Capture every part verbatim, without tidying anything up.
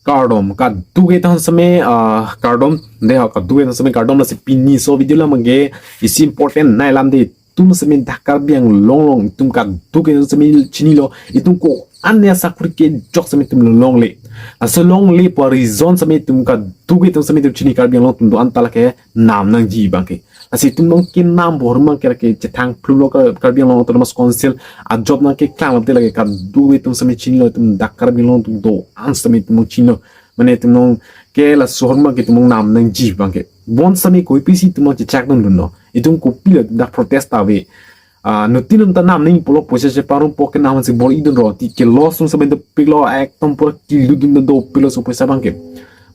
Kardom, kaduk etum seme, ah, kardom, dei ho, kaduk etum seme kardom. Lasi pini laso video along abangke isi important nai alam dei, itum seme dak Karbi Anglong along itum kaduk etum seme chinilo, itum ko-an asakori kejok seme itum longle. Laso longle pu a-reason seme itum kaduk etum seme itum chini, Karbi Anglong atum do-an ta lake nam nangji abangke. Lasi itum along kenam bor abangke lake chethang phlu lo Kar-, Karbi Anglong Autonomous Council a-job nangkeklang lote lake kaduk etum seme chinilo, itum dak Karbi Anglong atum do-an seme itum along chinilo. Mane itum along ke laso ahormu ke itum along nam nangji abangke. Bonseme kopisi itum along chechakdun dunlo. Itum kopilo dak protest ave. Ah, nutin atum ta nam nangji pulo, poisa cheparong po ke nam si bor-idun ro, ti ke loss atum seme dopiklo, ekdom pura kilu dun dopiklo laso poisa abangke.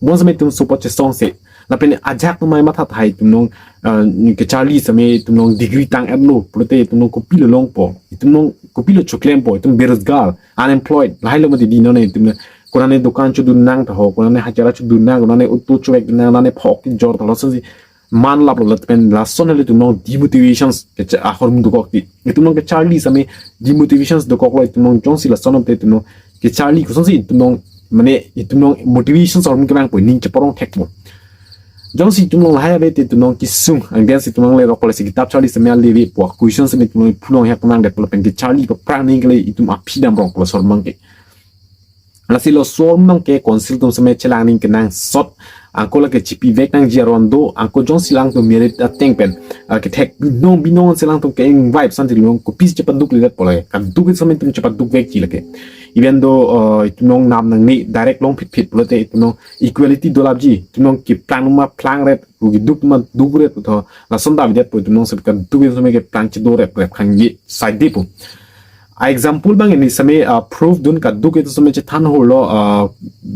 Bonseme itum support chesongse. Lapen ajahak atum mai matha tahai itum along, ah, kecharli seme itum along degree tang-etlo pulote itum along kopilo longpo, itum along kopilo choklempo, itum berojgar, unemployed, lahai lo mati dei non itum. Konane dokan chodun nang taho, konane hajira chodun nang, konane auto chovek nang, konane phok kejor taho, lasonsi man laplo lapen lason helo itum along demotivations kecha ahormu dokok ti. Itum along kecharli seme demotivations dokoklo itum along, jongsi lason ante itum along kecharli, kosonsi itum along, mane itum along motivations ahormu kevangpo, ning cheparong thekpo. Jongsi itum along lahai ave te itum along kesung angdeng si itum along le rokole si kitap charli seme ale ave pu a-question seme itum along phulong hek nang det lapen kecharli paphrang ning kele itum aphi damrong laso ahormu abangke. Lasi laso ahormu abangke council atum seme chelang ning kenangsot, anke lake chipivek nangji aron do, anke jongsi alangtum merit ateng pen, ah, kethek binong binong si alangtum ke-invite san ti long, kopisi chepadukle det pu lake, kaduk etum seme itum chepadukvekji lake. Even though, ah, itum along nam nangne, direct longphitphit pulote itum along equality dolapji, itum along keplang atum ma plangret, ru keduk atum ma dukret pu tho, lason ta avedetpo, itum along seme kaduk etum seme keplang chedoreprep khangji sai deipo. A-example abang neli seme, ah, proof dun, kaduk etum seme chethan holo, ah,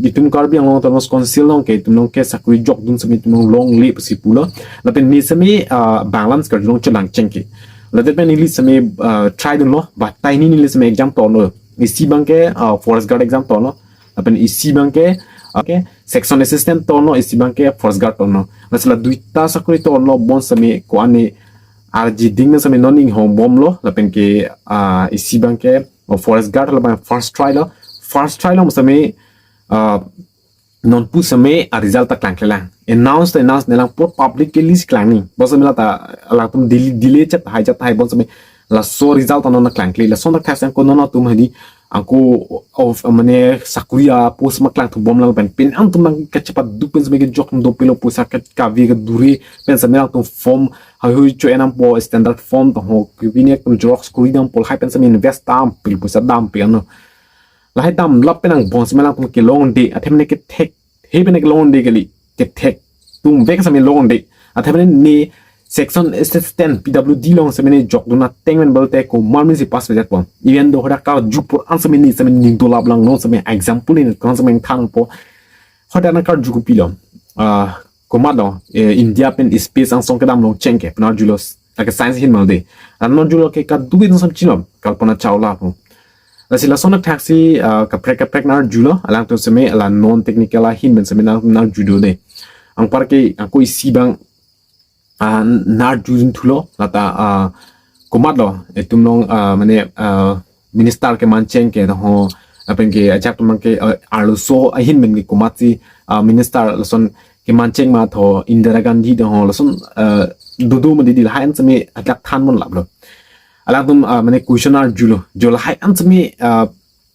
itum Karbi Anglong Autonomous Council along ke itum along ke sakori jokdun seme itum along longle pusi pulo. Lapen neli seme, ah, Banglan karjulong chelang chengke. Lapen neli seme, ah, try dunlo, batai hini neli seme exam tonlo. Isi abangke, ah, forest guard exam tonlo. Lapen isi abangke, ah, ke section assistant tonlo, isi abangke forest guard tonlo. Lasi la duita sakori tonlo, bonseme ko-an arjiding pen seme non inghongbomlo, lapen ke, ah, isi abangke, oh, forest guard lo abang first try lo. First try lo seme, ah, nonpu seme a-result ta klangklelang. Announce ta announce-ne lang, pura public ke list klang ni. Bonseme lata alangtum delay, delay chat hai chat hai, bonseme laso result ta non klangkle. Lason ta thas anke non atum hadi anke of, mane sakori a-post ma klangthu bomlang pen, pen atum nang kachepaduk pen seme kejok dopiklo, poisa ke kave kedure pen seme alangtum form haihui cho-en dampo, standard form taho, kopine atum xerox kori dampo, lahai pen seme invest dampik, poisa dampik ano. Lahai damlap pen angbong seme alangtum kelongde, athema ne kethek, he pen ne kelongde kali, kethektumvek seme longde. Athema ne section assistant P W D along seme ne jokdun ateng pen pulote komat amen si pass pedet po. Even though hadak karju apor an seme ne seme ning dolap lang non seme example ne kon seme thanpo. Hadak nangkarju kopilo. Ah, komatlo, eh, India pen space angsong kedam longcheng ke pu nangarjulo. Lake science ahin ma dei. An nangarjulo ke kaduk etum seme chilo, Kalpana Chawla pu. Lasi lason athaksi, ah, kaprek kaprek nangarjulo, alangtum seme la non technical ahin pen seme nang, nangarju do dei. Anparke anke isi abang, ah, nangarjudun thulo, lata, ah, komatlo, itum along, ah, mane, ah, minister kemancheng ke taho, lapen ke ajahak atum abangke, ah, arloso ahin pen ke komatsi, ah, minister lason kemancheng ma tho, Indira Gandhi taho, lason, ah, dodo mati dei, lahai an seme ajak than mon laplo. Alangtum, ah, mane question arjulo, jo lahai an seme, ah,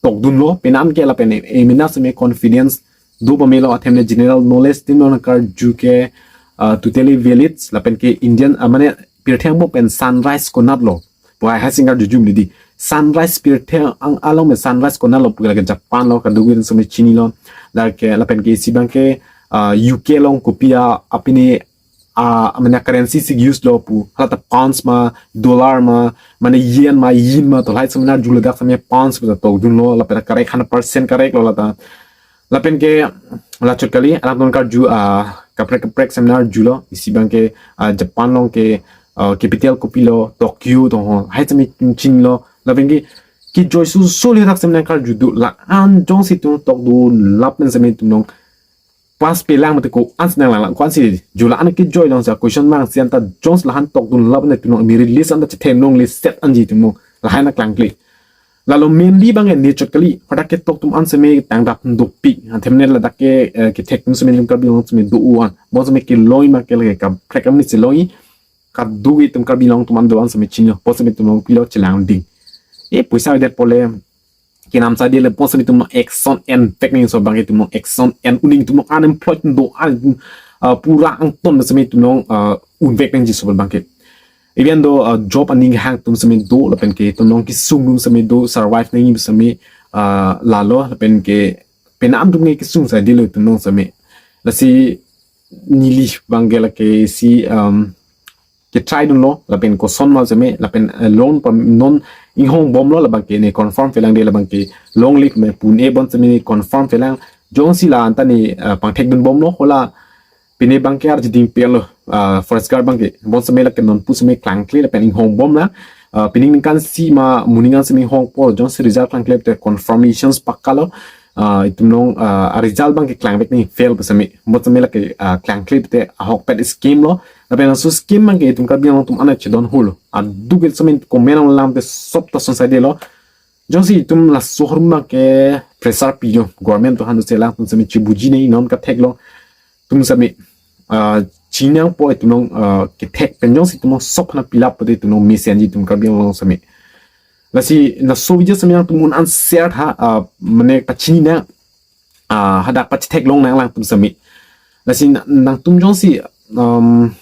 tokdunlo, penang ke lapen e, emena seme confidence do pamelo, athema ne general knowledge atum along karju ke, ah, totally valid, lapen ke Indian, ah, mane pirthe angbong pen sunrise konatlo pu hai hai si ngarjuju mati dei. Sunrise pirthe ang along pen sunrise konatlo pu lake Japan lo, kaduk etum seme chinilo. Lake lapen ke isi abangke, ah, U K along kopi a, apine, ah, mane currency si use lo pu, halata pounds ma, dollar ma, mane yen ma, yen ma, to lahai seme nangarjulo, dak seme pounds pu ta tokdunlo, lapen correct, hundred percent correct lo lata. Lapen ke lachot kali, alangtum karju, ah, kaprek kaprek seme nangarjulo, isi abangke, ah, Japan along ke, ah, capital kopilo, Tokyo taho, hai seme chinilo, lapen ke, kejoi su suli dak seme nangkarju do, la-an jongsi itum tokdunlap pen seme itum along pass pelang mati, ko-an si nanglang, ko-an si, jo la-an kejoi along sa question mang si anta jongsi la-an tokdunlap pen itum along merit list anta chethenlongle set anji itum along, lahai nangklangkle. Lalo mainly abang ke ne chot kali, hadak ketok atum an seme tangdap dopik. Athemne ladak ke, eh, kethek atum seme itum Karbi Anglong seme do-an. Bon seme kelong abang ke lake kaprek amonit si longji, kaduk itum Karbi Anglong atum an do-an seme chinilo. Bon seme itum along pilo chelang ding. E poisa avedetpo le, kenam saidelo, bon seme itum along action en pek ning, laso abang ke itum along action en un ning, itum along unemployed do-an, ah, pura angton seme itum along, ah, un pek nangji laso abang ke. Even though, uh, job aning hang atum seme do, lapen ke itum along kesung atum seme do, survive nangji seme, uh, lalo, lapen ke penam atum ke kesung saidelo itum along seme. Lasi neli abang ke lake si, um, ke try dunlo, lapen koson ma seme, lapen, uh, long pa non inghongbomlo, labang ke ne confirm phelang de, labang ke longle me pu ne bon seme ne confirm phelang. Jongsi la anta ne, uh, pangthek dunbomlo, hala pine abang ke arjiding pelo, ah, forest guard abang ke. Bon seme lake nonpu seme klangkle lapen inghongbomlo. Ah, pining ningkan isi ma mo ningkan seme inghongpo, jongsi result klangkle te confirmations pakka lo. Ah, itum along, ah, result abang ke klang vek nangji fail pu seme. Bon seme lake, ah, klangkle te ahokpet scheme lo. Lapen laso scheme abang ke itum Karbi Anglong atum an chedon holo. Aduk ke seme comment along lam te sop ta son saidelo. Jongsi itum laso ahormu abang ke pressure pijo, government atum aphan do si alangtum seme chibuji nangji non katheklong. Itum seme, ah, chiningpo itum along, ah, kethek pen jongsi itum along sop hana pilap pute itum along mesenji itum Karbi Anglong seme. Lasi laso video seme nangtum un an share tha, ah, mane pachini nang, ah, hadak pachitheklong nang alangtum seme. Lasi na-, nangtum jongsi, um,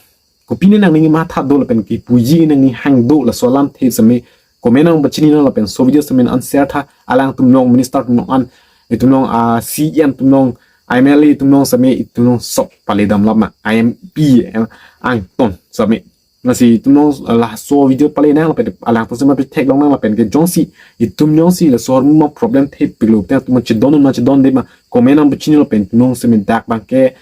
kopine nangning matha do lapen kipuji nangning hang do laso alamthe seme comment along pachini nang lapen laso video seme an share tha, alangtum along, minister atum along an, itum along, ah, C E M atum along, M L A atum along seme itum along sop pale damlap ma, M P, eh, angton seme. Lasi itum along, ah, laso video pale nang lapen alangtum seme patheklong nang lapen ke jongsi itum jongsi laso ahormu ma problem thepiklo te itum chedon ma chedonde ma comment along pachini lapen itum along seme dak abang ke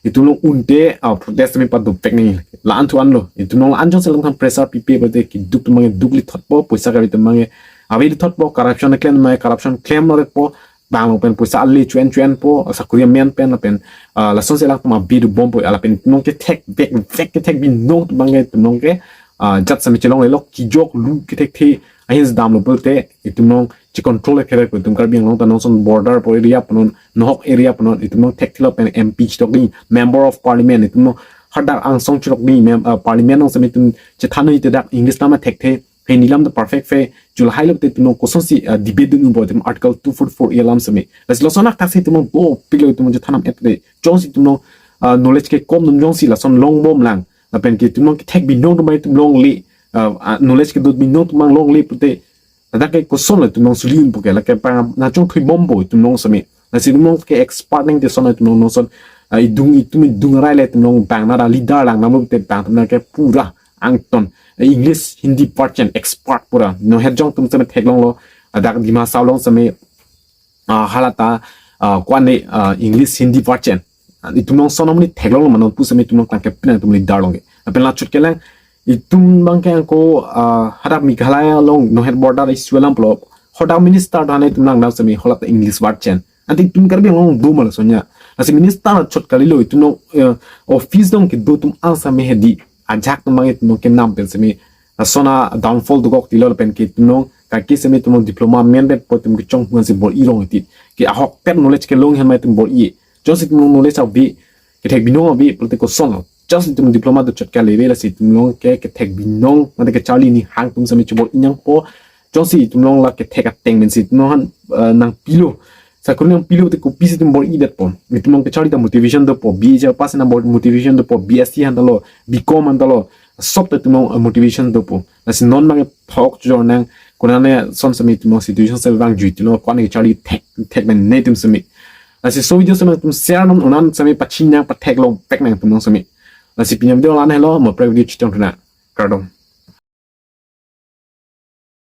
itum along unte, ah, protest seme pado pek nangji. La-an thu an lo. Itum along la-an jongsi alangtum pressure pipe pute keduk atum abang ke duk lithotpo, poisa kave atum abang ke ave lithotpo, corruption klem abang ke corruption klemlo rekpo, bang along pen poisa ale chuen chuenpo, sakori amen pen lapen, ah, lasonsi alangtum abi dobompo, lapen itum along kethek vek vek kethek binong atum abang ke itum along ke, ah, jat seme chelonglelo, kejok lu kethekthe ahin damlo pulote itum along chi control kere ko itum Karbi Anglong ta nonson border pu area pu non, Nohok area pu non, itum along thekthelo pen M P chitokding, Member of Parliament, itum along hadak angsong chitokding, mem-, ah, Parliament along seme itum chethan ite dak English nama thekthe, he nilam ta perfect phe, chulahai lo te itum along kosonsi, ah, debate dun unpo itum Article two forty-four A alam seme. Lasi laso anak taksi itum along dopiklo itum along chethanam et te. Jongsi itum along, ah, knowledge kekom atum jongsi lason longbomlang. Lapen ke itum along kethek binong atum abang itum longle, ah, ah, knowledge kedo binong atum abang longle pute. Ladak ke koson lo itum along suli unpo ke, lake pang na chongthui bompo itum along seme. Lasi itum along ke expert nangte son itum along nonson, ah, idung itum idung arai le itum along bang nara leader lang namlo te bang atum ke pura angton. Eh, English, Hindi version expert pura. No herjong atum seme theklonglo, ah, dak Dima Hasao along seme, ah, hala ta, ah, kwane, ah, English, Hindi version. Ah, itum along son amonit theklonglo ma nonpu seme itum along klangke pinang itum leader along ke. Lapen la chot kelang itum abang ke angko, ah, hadak Meghalaya along Nohet border issue alam pulo. Hadak minister do hane itum nang dam seme hala ta English version. Ante itum Karbi Anglong do ma lason ya. Lasi minister chot kalilo itum along, eh, office along kedo atum an seme hedi. Ajak atum abang itum along kenam pen seme lason a downfall dokok tilo lapen ke itum along kaki seme itum along diploma amen det po itum kechong huan si bor-i rong iti. Ke ahokpet knowledge kelong hen ma itum bor-i. Jongsi itum along knowledge ave, kethek binong ave, pulote koson lo. Jongsi itum diploma do chot kali ave lasi itum along ke kethek binong, mate kecharli ni hang atum seme chobor-i nangpo. Jongsi itum along la kethek ateng pen si itum along han, eh, nangpilo. Sakori nangpilo te kopisi itum bor-i detpo. Itum along kecharli ta motivation dopo. B A C pass na bor motivation dopo. B S C han ta lo, B Com han ta lo. Sop ta itum along, eh, motivation dopo. Lasi non abang thok chojor nang, konane son seme itum along situation seme vangji itum along kwane kecharli thek, thek pen ne itum seme. Lasi laso video seme itum share non un an seme pachini nang patheklong pek nang itum along seme. Lasi pini a video la-an helo, mo prek video chetong thunang. Kardom.